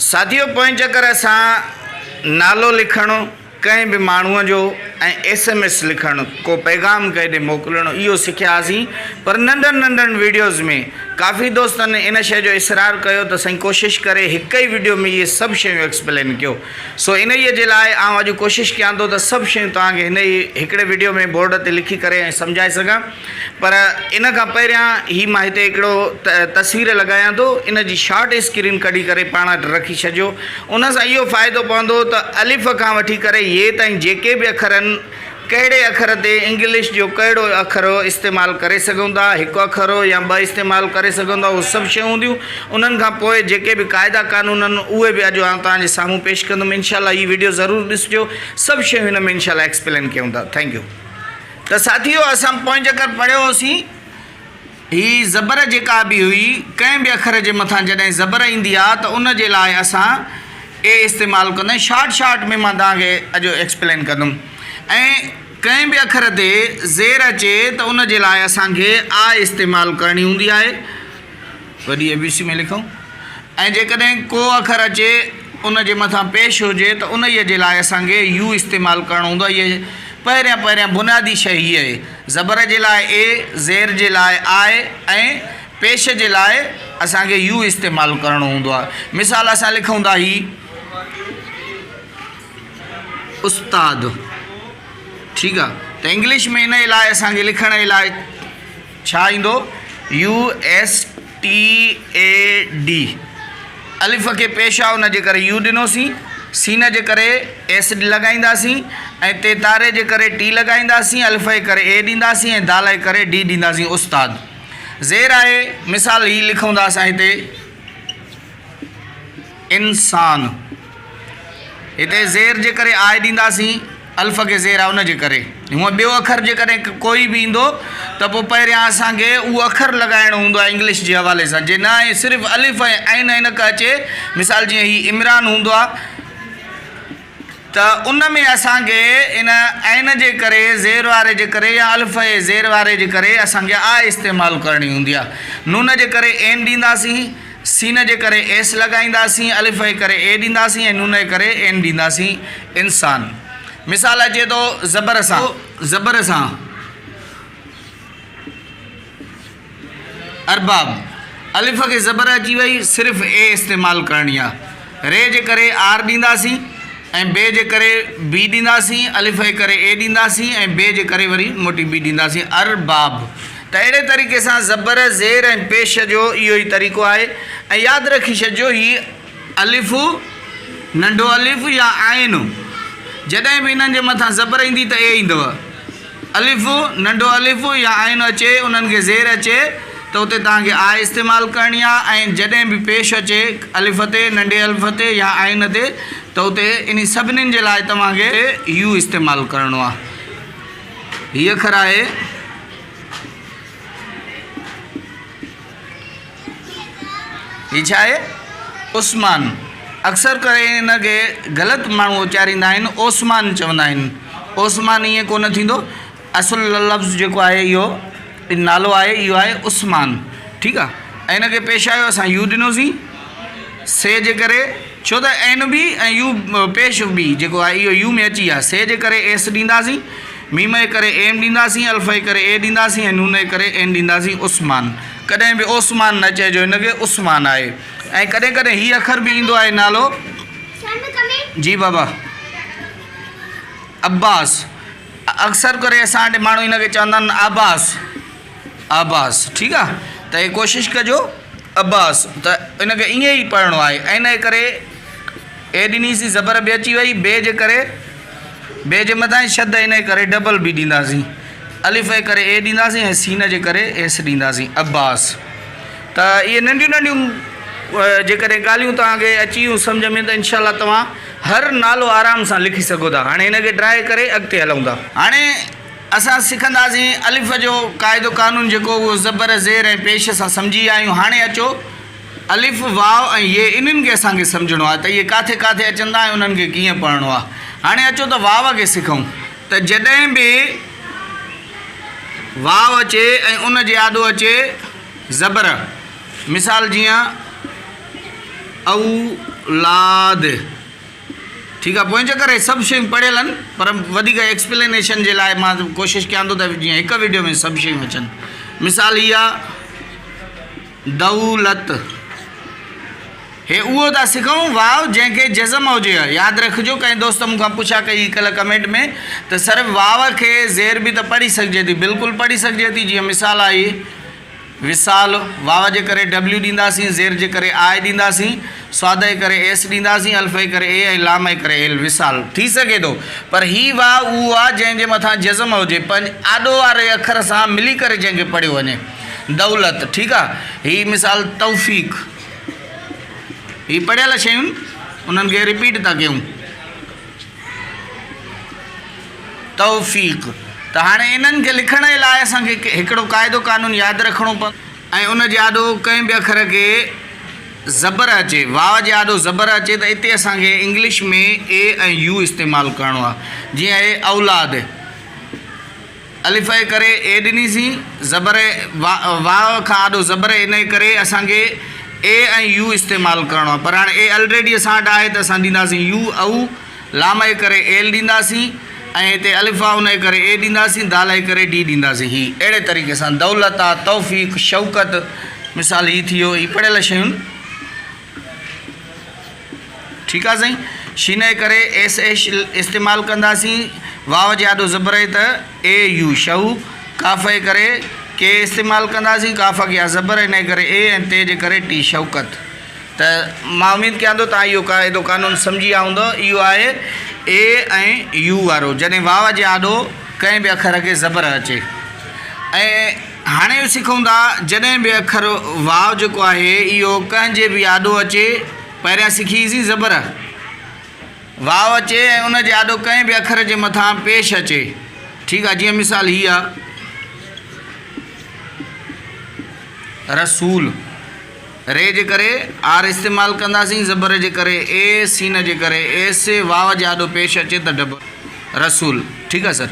ساٿيو پوئين چڪر اسان نالو لکڻ ڪنهن به ماڻهوء جو ۽ ايس ايم ايس لکڻ ڪو پيغام ڪنهن ڏي موڪلڻ اهو سکيا هئاسين پر ننڍن ننڍن وڊيوز ۾ ڪافي دوستن ان شيء جو اصرار ڪيو ته سائين ڪوشش ڪري هڪ ئي وڊيو ۾ اهي سڀ شيون ايڪسپلين ڪيو سو انهيء جي لاء آئون اڄ ڪوشش ڪيان ٿو ته سڀ شيون توهان کي هن ئي هڪڙي وڊيو ۾ بورڊ تي لکي ڪري ۽ سمجهائي سگهان پر ان کان پهريان هي مان هتي هڪڙو تصوير لڳايان ٿو ان جي شارٽ اسڪرين ڪڍي ڪري پاڻ وٽ رکي ڇڏجو ان سان اهو فائدو پوندو ته الف کان وٺي ڪري ي تائين جيڪي به اکر آهن ڪهڙي اکر تي انگلش جو ڪهڙو اکر استعمال ڪري سگهون ٿا هڪ اکر يا ٻه استعمال ڪري سگهون ٿا اهي سڀ شيون هونديون انهن کان پوء جيڪي به قاعدا قانون آهن اهي به اڄ آئون توهان جي سامهون پيش ڪندم انشاء الله هي وڊيو ضرور ڏسجو سڀ شيون هن ۾ انشاء الله ايڪسپلين ڪيون ٿا thank you. ته ساٿيو اسان پوئين چڪر پڙهيو هوسين هي زبر جيڪا به هئي ڪنهن به اکر جي مٿان جڏهن زبر ايندي آ ته ان جي لاء اسان اي استعمال ڪندا آهيون شارٽ شارٽ ۾ مان توهان کي اڄ ايڪسپلين ڪندم ۽ ڪنهن به اکر تي زير اچي ته ان جي لاء اسان کي آ استعمال ڪرڻي هوندي آهي وڏي اي بي سي ۾ لکون ۽ جيڪڏهن ڪو اکر اچي ان جي مٿان پيش هجي ته انهيء جي لاء اسان کي يو استعمال ڪرڻو هوندو آهي. هيء پهريان پهريان بنيادي شيء هيء آهي. زبر جي لاء اي، زير جي لاء آء ۽ پيش جي لاء اسان کي يو استعمال ڪرڻو هوندو آهي. مثال اسان لکون ٿا هي استاد ٺيڪ آهي ته انگلش ۾ انهيء لاء اسان کي لکڻ جي لاء ڇا ايندو؟ U S T A D الف کي پيش آ ان جي ڪري يو ڏنوسين، سين جي ڪري ايس لڳائينداسين ۽ تي تاري جي ڪري ٽي لڳائينداسين، الف جي ڪري اي ڏينداسين ۽ دال جي ڪري ڊي ڏينداسين استاد زير آهي مثال هي لکون ٿا اسان هتي انسان هتي زير جي ڪري آء ڏينداسين الف کي زير آهي ان جي ڪري هونء ٻيو اکر جيڪڏهن ڪوئي به ايندو ته پوء پهريان اسان کي اهو اکر لڳائڻو هوندو آهي انگلش جي حوالي سان جي نه ۽ صرف الف ۽ عين عينڪ اچي مثال جيئن هي عمران هوندو آهي ته ان ۾ اسان کي ان عين جي ڪري زير واري جي ڪري يا الف ۽ زير واري جي ڪري اسان کي آء استعمال ڪرڻي هوندي آهي نون جي ڪري اين ڏينداسين سين جي ڪري ايس لڳائينداسين، الف جي ڪري اي ڏينداسين ۽ نون جي ڪري اين ڏينداسين. انسان. مثال اچي ٿو زبر سان. زبر سان. ارباب. الف کي زبر اچي وئي صرف اي استعمال ڪرڻي آ. ري جي ڪري آر ڏينداسين ۽ بي جي ڪري بي ڏينداسين، الف جي ڪري اي ڏينداسين ۽ بي جي ڪري وري موٽي بي ڏينداسين. ارباب. ته اهڙي طريقي سان زبر، زير ۽ پيش جو اهو ئي طريقو آهي ۽ ياد رکي ڇڏجو هي الف، ننڍو الف يا عين جڏهن به انهن جي مٿان زبر ايندي ته اي ايندو. الف، ننڍو الف يا عين اچي انهن کي زير اچي ته اتي توهان کي آء استعمال ڪرڻي آهي ۽ جڏهن به پيش اچي الف تي، ننڍي الف تي يا عين تي ته اتي انهي سڀني جي لاء توهان کي يو استعمال ڪرڻو آهي. هي اکر آهي. هي ڇا آهي؟ عثمان. اڪثر ڪري ان کي غلط ماڻهو اچاريندا آهن، اوسمان چوندا آهن. اوسمان ائين ڪونه ٿيندو. اصل لفظ جيڪو آهي اهو نالو آهي اهو آهي عثمان. ٺيڪ آهي. ۽ ان کي پيش آيو اسان يو ڏنوسين. سي جي ڪري ڇو ته اين به ۽ يو پيش به جيڪو آهي اهو يو ۾ اچي ويا. سي جي ڪري ايس ڏينداسين. ميم جي ڪري ايم ڏينداسين، الف جي ڪري اي ڏينداسين ۽ نون جي ڪري اين ڏينداسين عثمان. ڪڏهن به اوسمان نه چئجو هن کي عثمان آهي ۽ ڪڏهن ڪڏهن هي اکر به ايندو آهي نالو جي بابا عباس اڪثر ڪري اسان وٽ ماڻهو هن کي چوندا آهن عباس عباس ٺيڪ آ ته هي ڪوشش ڪجو عباس ته ان کي ائين ئي پڙهڻو آهي ۽ ان جي ڪري اي ڏنيسين زبر به اچي وئي بي جي ڪري بي جي مٿان شد ان جي ڪري ڊبل بي ڏينداسين الف جي ڪري اي ڏينداسين ۽ سين جي ڪري ايس ڏينداسين عباس ته اهي ننڍيون ننڍيون جيڪڏهن ڳالهيون توهان کي اچي ويون سمجهه ۾ ته انشاء الله توهان هر نالو آرام سان لکي سگهو ٿا هاڻي هن کي ڊرائي ڪري اڳتي هلون ٿا. هاڻي اسان سکنداسين الف جو قاعدو قانون جيڪو اهو زبر، زير ۽ پيش سان سمجهي ويا آهيون هاڻي اچو الف، واو ۽ يي انهن کي اسان کي سمجهڻو آهي ته اهي ڪاٿي ڪاٿي اچن ٿا ۽ انهن کي ڪيئن پڙهڻو آهي هاڻي اچو ته واو کي سکون ته جڏهن به واو اچي ۽ ان جي آڏو اچي زبر مثال جيئن او. اولاد. ٺيڪ آ پوئين چڪر اهي سڀ شيون پڙهيل آهن پر وڌيڪ ايڪسپلينيشن جي لاء مان ڪوشش ڪيان ٿو ته جيئن هڪ وڊيو ۾ سڀ شيون اچن. مثال هي آ دولت. هي اهو ٿا سکون واو جنهن کي جزم هجي. ياد رکجو ڪنهن دوست مون کان پڇا ڪئي ڪلهه ڪمينٽ ۾ ته سر واو کي زير به ته پڙهي سگهجي ٿي بلڪل پڙهي سگهجي ٿي جيئن مثال آهي وصال واو جي ڪري ڊبليو ڏينداسين زير جي ڪري آء ڏينداسين صاد جي ڪري ايس ڏينداسين الف جي ڪري اي ۽ لام جي ڪري ايل وصال ٿي سگهي ٿو پر هي واو اهو آهي جنهن جي مٿان جزم هجي پنهنجي آڏو واري اکر سان ملي ڪري جنهن کي پڙهيو وڃي دولت ٺيڪ آهي هي مثال توفيق هي پڙهيل شيون انهن کي رپيٽ ٿا ڪيون. توفيق ته هاڻي انهن کي لکڻ جي لاء اسان کي هڪڙو قاعدو قانون ياد رکڻو پوندو. ۽ ان جي آڏو ڪنهن به اکر کي زبر اچي، واو جي آڏو زبر اچي ته اتي اسان کي انگلش ۾ اي ۽ يو استعمال ڪرڻو آهي. جيئن اهي اولاد. الف جي ڪري اي ڏنيسين، زبر واء کان آڏو زبر ان جي ڪري اسان کي اي ۽ يو استعمال ڪرڻو آهي پر هاڻي اي الريڊي اسان وٽ آهي ته اسان ڏينداسين يو او، لام جي ڪري ايل ڏينداسين ۽ هتي الف آهي ان جي ڪري اي ڏينداسين دال جي ڪري ڊي ڏينداسين هي اهڙي طريقي سان دولت آ، توفيق، شوڪت مثال هي ٿي ويو هي پڙهيل شيون. ٺيڪ آ سائين شين جي ڪري ايس ايش استعمال ڪنداسين واو جي آڏو زبر اهي ته اي يو شهو ڪاف جي ڪري ڪي استعمال ڪنداسين ڪاف اڳيان زبر ان جي ڪري اي ۽ تي جي ڪري ٽي شوڪت ته مان اميد ڪيان ٿو توهان اهو قاعدو قانون سمجهي ويا هوندؤ اهو آهي اي ۽ يو وارو جڏهن واو جي آڏو ڪنهن به اکر کي زبر اچي ۽ هاڻي اهو سکون ٿا جڏهن به اکر واو جيڪو آهي اهو ڪنهن جي به آڏو اچي پهريان سکي سين زبر واو اچي ۽ ان جي آڏو ڪنهن به اکر جي مٿان پيش اچي ٺيڪ آ جيئن مثال هي آ رسول ري جي ڪري آر استعمال ڪنداسين زبر جي ڪري اي سين جي ڪري ايس واو جي آڏو پيش اچي ته ڊبل رسول ٺيڪ آ سر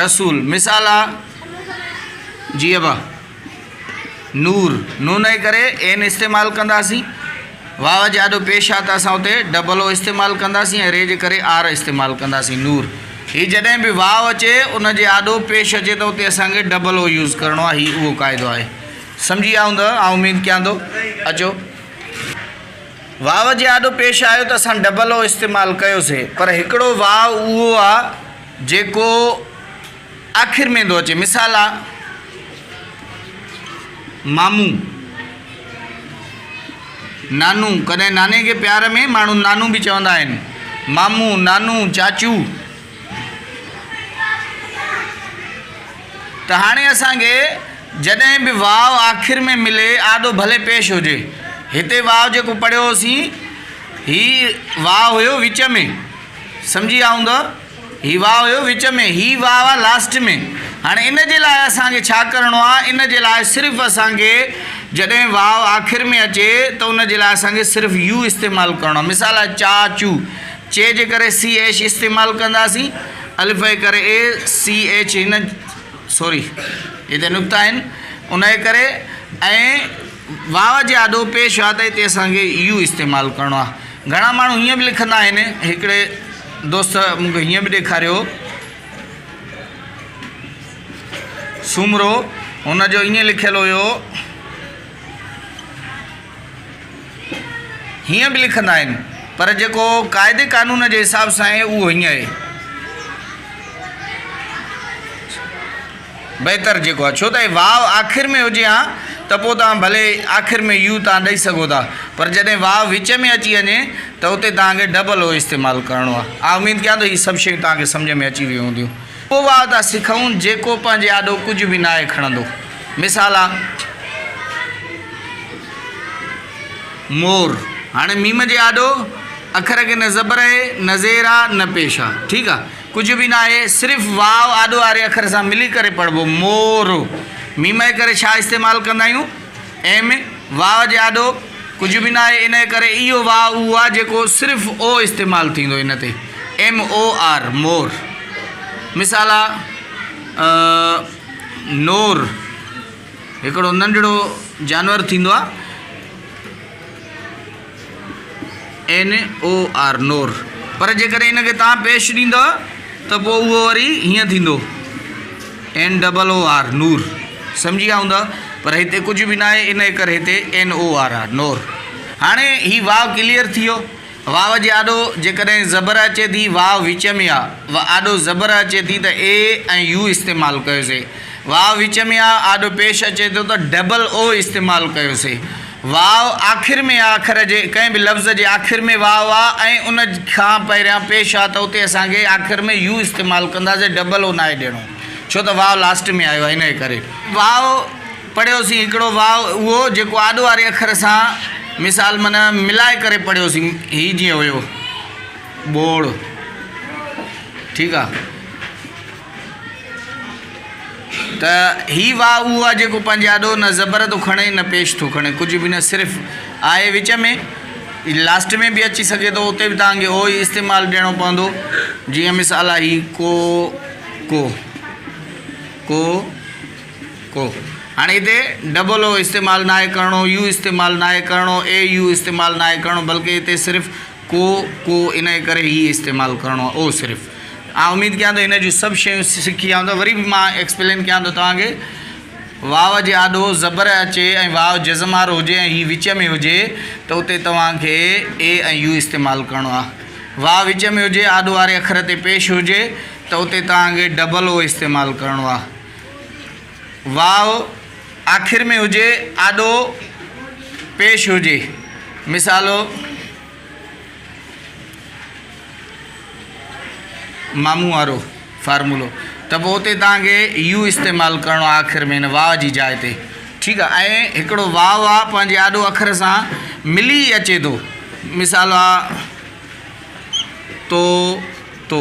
رسول مثال آ جي ابا نور، نون جي ڪري اين استعمال ڪنداسين. واو جي آڏو پيش آ ته اسان اتي ڊبل او استعمال ڪنداسين ۽ ري جي ڪري آر استعمال ڪنداسين. نور، هي جڏهن به واو اچي ان جي آڏو پيش اچي ته اتي اسان کي ڊبل او يوز ڪرڻو آ. هي اهو قاعدو آهي. سمجهي ويا هوندؤ آئون اميد ڪيان ٿو. اچو. واو جي آڏو پيش آيو ته اسان ڊبل او استعمال ڪيوسي پر هڪڙو واو اهو آ جيڪو آخر ۾ ٿو اچي. مثال آ، مامو، نانو، ڪڏهن ناني کي پيار ۾ ماڻهو نانو به چوندا آهن. مامو، نانو، چاچو. ته هاڻي اسان کي جڏهن به واو آخر ۾ ملي آڏو ڀلي پيش هجي. هتي واو جيڪو پڙهيو هوسين هي واو هيو وچ ۾. سمجهي ويا هوندؤ. هي واء هيو وچ ۾ هي واء آ لاسٽ ۾. هاڻي ان جي لاء اسان کي ڇا ڪرڻو آ؟ ان جي لاء صرف اسان کي جڏهن واء آخر ۾ اچي ته ان جي لاء اسان کي صرف يو استعمال ڪرڻو آ. مثال آ چا چو. چي جي ڪري سي ايڇ استعمال ڪنداسين. الف جي ڪري اي سي ايڇ هن سوري هتي نقطا آهن ان جي ڪري ۽ واء جي آڏو پيش آ ته هتي اسان کي يو استعمال ڪرڻو آ. گهڻا ماڻهو هيئن به لکندا آهن. هڪڙي دوست مون کي هيئن به ڏيکاريو سومرو هن جو ائين لکيل هيو هيئن به لکندا آهن پر جيڪو قاعدي قانون جي حساب سان آهي اهو هيئن آهي بهتر جيڪو آهي ڇو ته اهي واو آخر ۾ هجي ها ته پوء توهان ڀلي آخر ۾ يو توهان ڏئي سگهو ٿا پر جڏهن واو وچ ۾ اچي وڃي ته اتي توهان کي ڊبل او استعمال ڪرڻو آهي. آء اميد ڪيان ٿو هي سڀ شيون توهان کي سمجهه ۾ اچي ويون هونديون. اهو واو ٿا سکون جيڪو پنهنجي آڏو ڪجهه به ناهي کڻندو. مثال آ. مور. هاڻي ميم جي آڏو اکر کي نه زبر آهي نه زير آ نه پيش آ. ٺيڪ آ. ڪجهه به ناهي صرف واو آڏو واري اکر سان ملي ڪري پڙهبو مور. ميم جي ڪري ڇا استعمال ڪندا آهيون؟ ايم. واو جي آڏو ڪجهه به ناهي ان جي ڪري اهو واو اهو آهي جيڪو صرف او استعمال ٿيندو ان تي ايم او آر مور. مثال آ نور هڪڙو ننڍڙو جانور ٿيندو آ. اين او آر نور. پر جيڪڏهن ان کي توهان پيش ڏيندؤ ته پوء اهو وري هيئن ٿيندو اين ڊبل او آر نور. سمجهي ويا هوندا پر هتي ڪجهه به ناهي ان ڪري هتي اين او آر آ نور. هاڻي هي واء ڪليئر ٿي ويو. واء جي آڏو جيڪڏهن زبر اچي ٿي واء وچ ۾ آ آڏو زبر اچي ٿي ته اي ۽ يو استعمال ڪيوسي. واء وچ ۾ آ آڏو پيش اچي ٿو ته ڊبل او استعمال ڪيوسي. واء آخر ۾ آ اکر جي ڪنهن به لفظ جي آخر ۾ واء آ ۽ ان کان پهريان پيش آ ته اتي اسان کي آخر ۾ يو استعمال ڪنداسي ڊبل او ناهي ڏيڻو ڇو ته واء لاسٽ ۾ آيو آ انهي ڪري. واء پڙهيوسين هڪڙو واء اهو جيڪو آڏو واري اکر سان مثال معنيٰ ملائي ڪري پڙهيوسين هي جيئن هيو ٻوڙ ٺيڪ آ. ته هي واء اهو آهي جيڪو پنهنجي آڏو نه زبر ٿو کڻي نه پيش ٿو کڻي ڪجهه به نه صرف آهي وچ ۾ لاسٽ ۾ به اچي سگهي ٿو اتي به توهان کي اهو ئي استعمال ڏيڻو پوندو جيئن مثال آهي هي ڪو ڪو ڪو ڪو هاڻي هتي ڊبل او استعمال ناهي ڪرڻو يو استعمال ناهي ڪرڻو اي يو استعمال ناهي ڪرڻو بلڪه هتي صرف ڪو ڪو ان جي ڪري هي استعمال ڪرڻو آهي او صرف آء اميد ڪيان ٿو هن جون سڀ شيون سکي ويا هوندا وري به مان ايڪسپلين ڪيان ٿو توهان کي واو جي آڏو زبر اچي ۽ واو جزم وارو هجي ۽ هي وچ ۾ هجي ته اتي توهان کي اي ۽ يو استعمال ڪرڻو آهي واو وچ ۾ هجي آڏو واري اکر تي پيش هجي ته اتي توهان کي ڊبل او استعمال ڪرڻو آهي واو آخر ۾ هجي آڏو پيش هجي مثالو مامون وارو فارمولو ته پوء اتي توهان کي يو استعمال ڪرڻو آهي آخر ۾ هن واء جي جاء تي ٺيڪ آهي ۽ هڪڙو واء آ پنهنجي آڏو اکر سان ملي اچي ٿو مثال آ تو تو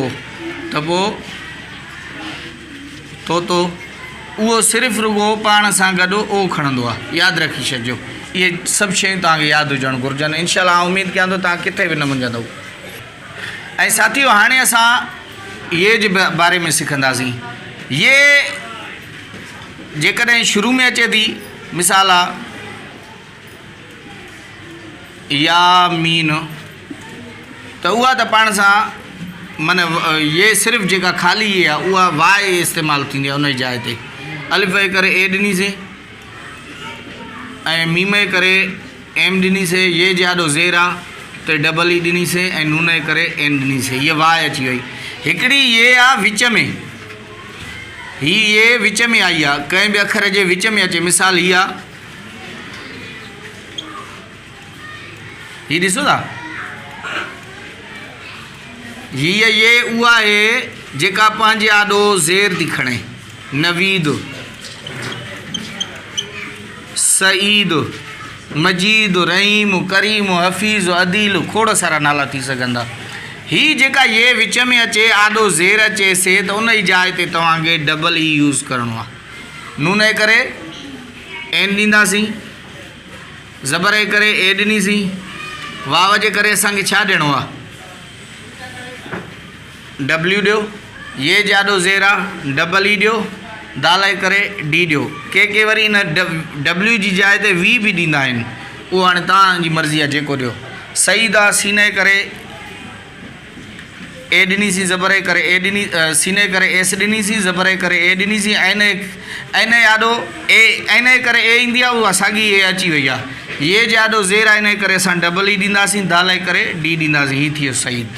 ته پوء طوطو اهو صرف رڳو پاڻ سان گڏ او کڻندو آهي ياد رکي ڇڏجو اهي سڀ شيون توهان کي ياد هجڻ گهرجن انشاء الله آئون اميد ڪيان ٿو توهان ڪٿي به نه منجهندؤ ۽ ساٿيو هاڻي اسان ي جي باري ۾ سکنداسين ي جيڪڏهن شروع ۾ اچي ٿي مثال آ يا مين ته اها ته پاڻ سان من ي صرف جيڪا خالي ي آهي اها واء استعمال ٿيندي آهي ان جي جاء تي الف جي ڪري اي ڏنيسين ۽ ميم جي ڪري ايم ڏنيسين ي جي آڏو زير آ ته ڊبل اي ڏنيسين ۽ نون جي ڪري اين ڏنيسين هيء واء اچي وئي هڪڙي ي آ وچ ۾ هي ي وچ ۾ آئي آ ڪنهن به اکر جي وچ ۾ اچي مثال هي آ هي ڏسو ٿا هيء ي اها آهي جيڪا پنهنجي آڏو زير ٿي کڻي. نويد، سعيد، مجيد، رحيم، ڪريم، حفيظ، عديل کوڙ سارا نالا ٿي سگهن ٿا. هي جيڪا ي وچ ۾ اچي آڏو زير اچي سي ته ان جي جاء تي توهان کي ڊبل اي يوز ڪرڻو آهي. نون جي ڪري اين ڏينداسين. زبر جي ڪري اي ڏنيسين. واو جي ڪري اسان کي ڇا ڏيڻو آ؟ ڊبليو ڏيو. ي جي آڏو زير آ، ڊبل اي ڏيو. دال جي ڪري ڊي ڏيو. ڪي ڪي وري ان ڊبليو جي جاء تي وي به ڏيندا آهن. اهو هاڻي توهان جي مرضي آ جيڪو ڏيو. سعيد آ، سين جي ڪري اي ڏنيسين زبر جي ڪري اي ڏني سين جي ڪري ايس ڏنيسين زبر جي ڪري اي ڏنيسين عين جي عين جي آڏو اي عين جي ڪري اي ايندي آهي اها ساڳي اي اچي وئي آهي ي جي آڏو زير آهي ان جي ڪري اسان ڊبل اي ڏينداسين دال جي ڪري ڊي ڏينداسين هي ٿي ويو سعيد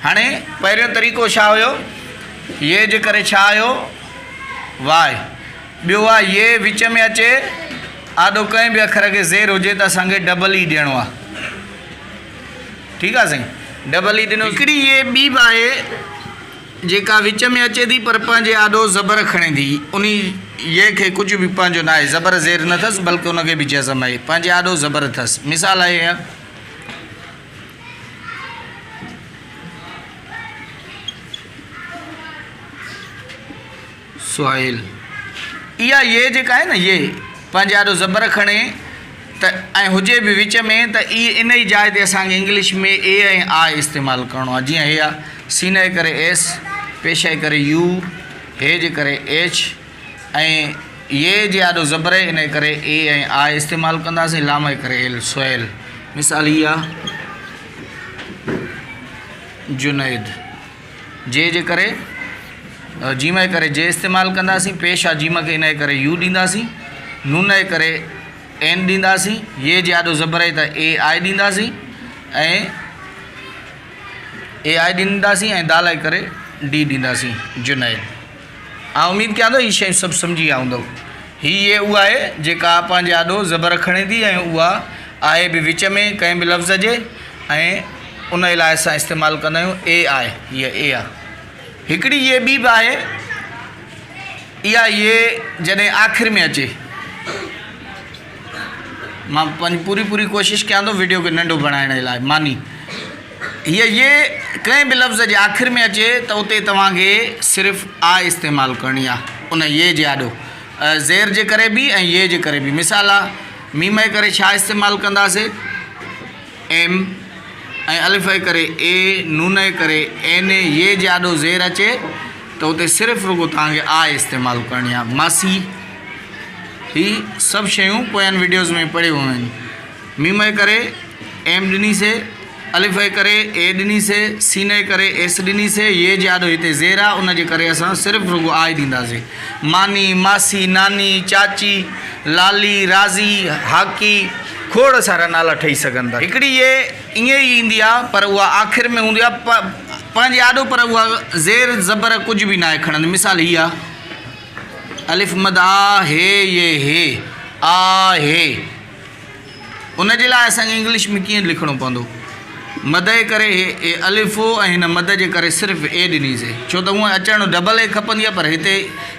هاڻي پهريون طريقو ڇا هيو ي جي ڪري ڇا آيو واء ٻيو آهي ي وچ ۾ اچي آڏو ڪنهن به اکر کي زير هجي ته اسان کي ڊبل اي ڏيڻو آهي ٺيڪ آ سائين ڊبل اي ڏنو. هڪڙي اي ٻي به آهي جيڪا وچ ۾ اچي ٿي پر پنهنجي آڏو زبر کڻي ٿي انهي ي کي ڪجهه به پنهنجو ناهي زبر زير نه ٿس بلڪه ان کي به جزم آهي پنهنجي آڏو زبر ٿس مثال آهي اها. سهيل، اها ي جيڪا آهي نه ي، پنهنجي آڏو زبر کڻي ته ۽ هجي به وچ ۾ ته اي ان ئي جاء تي اسان کي انگلش ۾ اي ۽ آء استعمال ڪرڻو آهي جيئن هي آ سين جي ڪري ايس، پيش جي ڪري يو، هي جي ڪري ايڇ ۽ ي جي آڏو زبر آهي ان جي ڪري اي ۽ آء استعمال ڪنداسين لام جي ڪري ايل سهيل مثال هي آ. جنيد جي جي ڪري جيم جي ڪري جي استعمال ڪنداسين پيش آ جيم کي ان جي ڪري يو ڏينداسين نون جي ڪري اين ڏينداسين يي جي آڏو زبر آهي ته اي آء ڏينداسين ۽ اي آء ڏينداسين ۽ دال جي ڪري ڊي ڏينداسين جنيد آء اميد ڪيان ٿو هي شيون سڀ سمجهي ويا هوندؤ. هي يي اها آهي جيڪا پنهنجي آڏو زبر کڻي ٿي ۽ اها آهي به وچ ۾ ڪنهن به لفظ جي ۽ ان لاء اسان استعمال ڪندا آهيون اي آء هيء اي آ. هڪڙي يي ٻي به آهي اها يي جڏهن آخر ۾ اچي. مان پنهنجي پوري پوري ڪوشش ڪيان ٿو وڊيو کي ننڍو بڻائڻ جي لاء معني هيء يي ڪنهن به لفظ جي آخر ۾ اچي ته اتي توهان کي صرف آ استعمال ڪرڻي آ ان يي جي آڏو زير جي ڪري به ۽ يي جي ڪري به مثال آ ميم جي ڪري ڇا استعمال ڪنداسي ايم ۽ الف جي ڪري اي نون جي ڪري اين يي جي آڏو زير اچي ته اتي صرف رڳو توهان کي آ استعمال ڪرڻي آ ماسي هي سڀ شيون پوين وڊيوز ۾ پڙهيون آهن. ميم جي ڪري ايم ڏني سي، الف جي ڪري اي ڏني سي، سين جي ڪري ايس ڏني سي، يي جي آڏو هتي زير آ ان جي ڪري اسان صرف رڳو آء ڏينداسي. ماني، ماسي، ناني، چاچي، لالي، راضي، هاڪي، کوڙ سارا نالا ٺهي سگهن ٿا. هڪڙي يي ائين ئي ايندي آ پر اها آخر ۾ هوندي آ پنهنجي آڏو پر اها زير زبر ڪجهه به ناهي کڻندي مثال هي آ. الف مد آ هي ي هي آ هي ان جي لاء اسان کي انگلش ۾ ڪيئن لکڻو پوندو مد جي ڪري هي اي الف هو ۽ هن مد جي ڪري صرف اي ڏنيسي ڇو ته هونء اچڻ ڊبل اي کپندي آهي پر هتي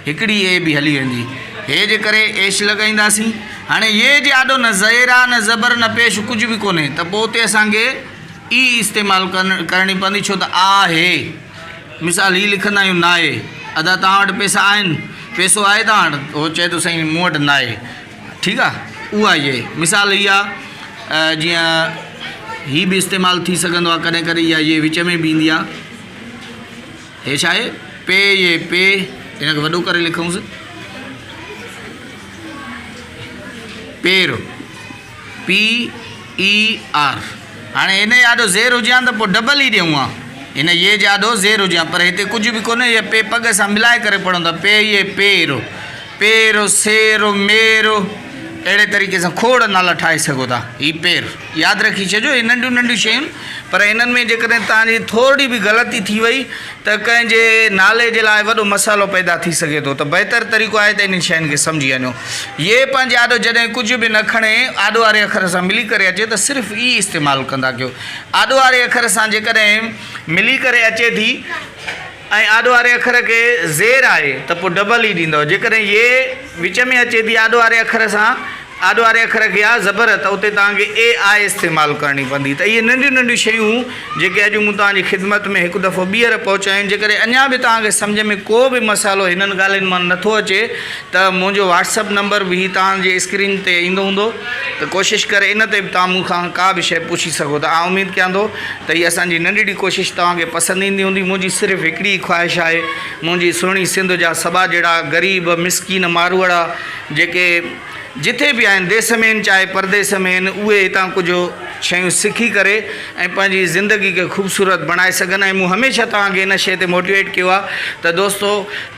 هڪڙي اي به هلي ويندي هي جي ڪري ايش لڳائينداسين هاڻي يي جي آڏو نه زير آ نه زبر نه پيش ڪجهه به ڪونهي ته پوء اتي اسان کي اي استعمال ڪرڻي پوندي ڇو ته آ هي مثال هي لکندا آهيون ناهي. ادا توهان وٽ پئسا آهن؟ پئسو آهي توهان وٽ؟ هو چئي ٿو سائين مون وٽ ناهي. ٺيڪ آ اها هي مثال هي آ جيئن هي به استعمال ٿي سگهندو آ ڪڏهن ڪڏهن اها هي وچ ۾ به ايندي آ. هي ڇا آهي پي يي پي هن کي وڏو ڪري لکونس پير پي اي آر هاڻي هن جي آڏو زير هجي ها ته پوء ڊبل ئي ڏيون ها. هن يي جي آڏو زير هجي ها پر هتي ڪجهه به ڪونهي هيء پي پڳ سان ملائي ڪري پڙهون ٿا پي يي پير، پير، سير، مير اهڙي طريقي سان کوڙ نالا ٺاهي سگهو ٿا. هي پير ياد رکي ڇڏجو هي ننڍيون ننڍيون شيون پر هنن ۾ جيڪڏهن توهان جي ٿورڙي به غلطي ٿي وئي ته ڪنهن جي نالي جي لاء وڏو مسئلو پيدا ٿي سگهي ٿو ته بهتر طريقو آهي ته انهن شين کي سمجهي وڃو. يي پنهنجي آڏو جڏهن ڪجهه به نه کڻي آڏو واري اکر سان ملي ڪري اچي ته صرف ئي استعمال ڪندا ڪيو. آڏو واري اکر سان جيڪڏهن ملي ڪري اچي ٿي ۽ آڏو واري اکر کي زير آهي ته پوء ڊبل ئي ڏيندؤ. جيڪڏهن يي وچ ۾ اچي ٿي آڏو واري اکر سان آڏو واري اکر کي آ زبر ته اتي توهان کي اي آء استعمال ڪرڻي پوندي ته اهي ننڍيون ننڍيون شيون جيڪي اڄ مون توهان جي خدمت ۾ هڪ دفعو ٻيهر پهچايون جيڪڏهن اڃا به توهان کي سمجهه ۾ ڪو به مسئلو هنن ڳالهين مان نٿو اچي ته منهنجو واٽس اپ نمبر به هي توهان جي اسڪرين تي ايندو هوندو ته ڪوشش ڪري ان تي به توهان مون کان ڪا به شيء پڇي سگهو ٿا آء اميد ڪيان ٿو ته هي اسان جي ننڍڙي ڪوشش توهان کي پسند ايندي هوندي منهنجي صرف هڪڙي ئي خواهش آهي منهنجي سهڻي سنڌ جا سٻاجهڙا غريب مسڪين ماروئڙا جيڪي جٿي به آهن ديس ۾ آهن چاهي پرديس ۾ آهن اهي هتان ڪجهه شيون سکي ڪري ۽ پنهنجي زندگي کي خوبصورت بڻائي سگهن ۽ مون هميشه توهان کي ان شيء تي موٽيويٽ ڪيو آهي ته دوستو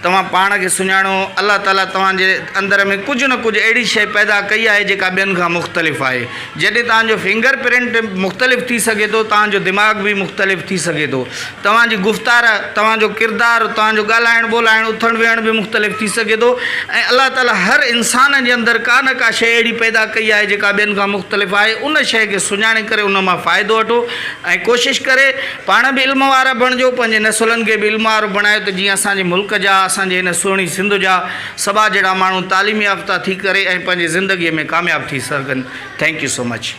توهان پاڻ کي سڃاڻو الله تعالي توهان جي اندر ۾ ڪجهه نه ڪجهه اهڙي شيء پيدا ڪئي آهي جيڪا ٻين کان مختلف آهي جڏهن توهان جو فنگر پرنٽ مختلف ٿي سگهي ٿو توهان جو دماغ به مختلف ٿي سگهي ٿو توهان جي گفتار، توهان جو ڪردار، توهان جو ڳالهائڻ ٻولهائڻ، اٿڻ ويهڻ به مختلف ٿي سگهي ٿو ۽ الله تعالي هر انسان جي اندر ڪا نه ڪا شيء اهڙي پيدا ڪئي آهي جيڪا ٻين کان مختلف آهي ان شيء کي سڃاڻي ڪري ان مان فائدو وٺو ۽ ڪوشش ڪري پاڻ به علم وارا بڻجو پنهنجي نسلن کي به علم وارو بڻايو ته جيئن اسان جي ملڪ جا اسان جي هن سهڻي سنڌ جا سٻاجهڙا ماڻهو تعليم يافته ٿي ڪري ۽ پنهنجي زندگي ۾ ڪامياب ٿي سگهن Thank you so much.